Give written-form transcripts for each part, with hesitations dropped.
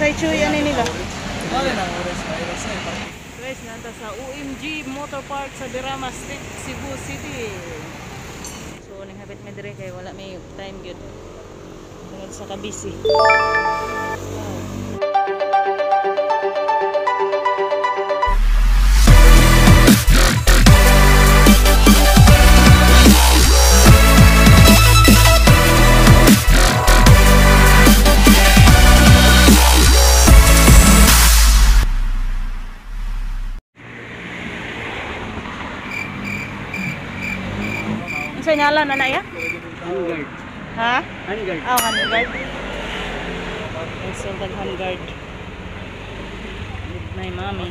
Asay chuy ani nila. Guys, nanta sa OMG Motor Park sa Birama Street, Cebu City. So, ning hapit mi dire kay wala may time gyud. Tungod sa kabisi. Wow. Unsa ngalan ana ya? Handguard. Ha? Handguard. Oh, handguard. Install tag handguard. With my mommy.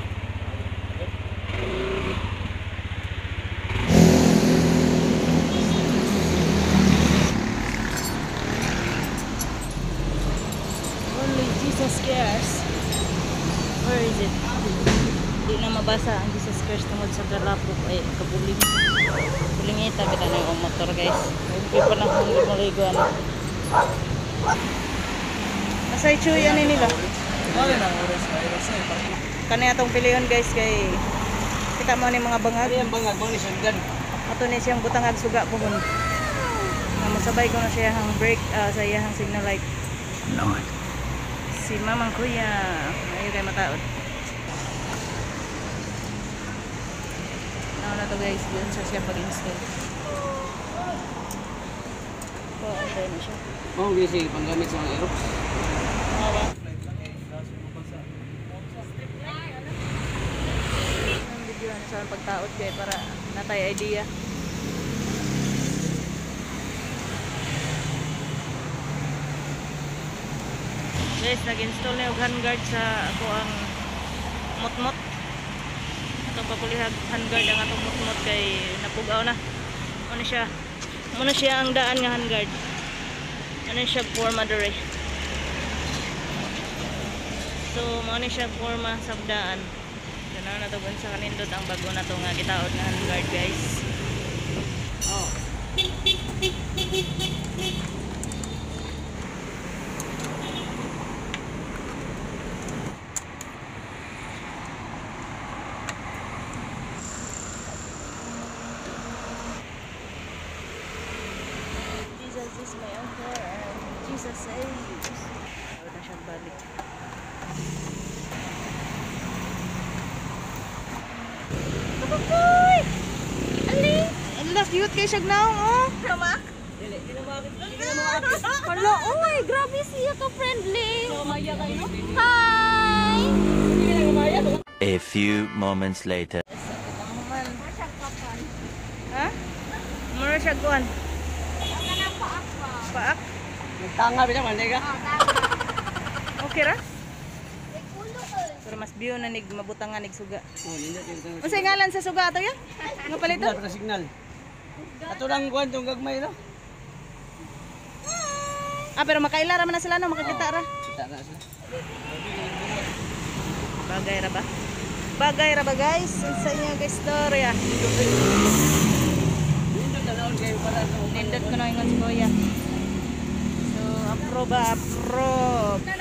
Only Jesus cares. Where is it? Di na mabasa ang Jesus cares tungod sa kalapok ay kabuling. Bulingita kita na yung motor, guys. Hindi pa na akong maligo ano. Asay chuy ani nila. Kani atong piliyon, guys, kay kita mo ni mga bangag. Ano yung bangag? Bangag ni sundan. Ato ni siyang butangag suga pohon. Nga mosabay ko na siya hang brake sa iyang signal light. Nice. Si Mamang Kuya. Ayo kay mataod. Now na to, guys, dun sa siya pag-install. Oh, okay na siya. Oh, gisi panggamit sa mga Aerox. Awa. Ang video ano sa pagtaod kay para natay idea. Guys, nag-install na yung handguard sa ako ang motmot. Atong papulihag handguard ang atong motmot kay napugaw na. Ano siya? Muna siya ang daan nga handguard. Ano siya forma dere? So, mao ni siya forma sa daan. Ganaw na to sa kanindot ang bago na to nga gitaod nga handguard, guys. Oh. Jesus is my anchor and Jesus saves. Wala na siyang balik. Kapapoy! Ali! Ala, cute kay siya naong, oh! Tama? Dili, di na maakit. Di na maakit. Hala, oy! Grabe siya ka-friendly! Hi! A few moments later. Ha? Mura siya kuan. Paak? Nagtanga bila man ka. Okay ra? Pero mas view na nig mabutangan nig suga. Oh, nindot yung tanga. Unsay ngalan sa suga ato ya? Nga palito? Signal, para signal. Ato lang kuan tong gagmay no. Ah, pero makaila ra man na sila no, makakita ra. Kita na sila. Bagay ra ba? Bagay ra ba, guys? Sa inyo guys storya. Nindot na naon kayo para sa Nindot ko na ingon si Kuya. So, approve ba? Approve.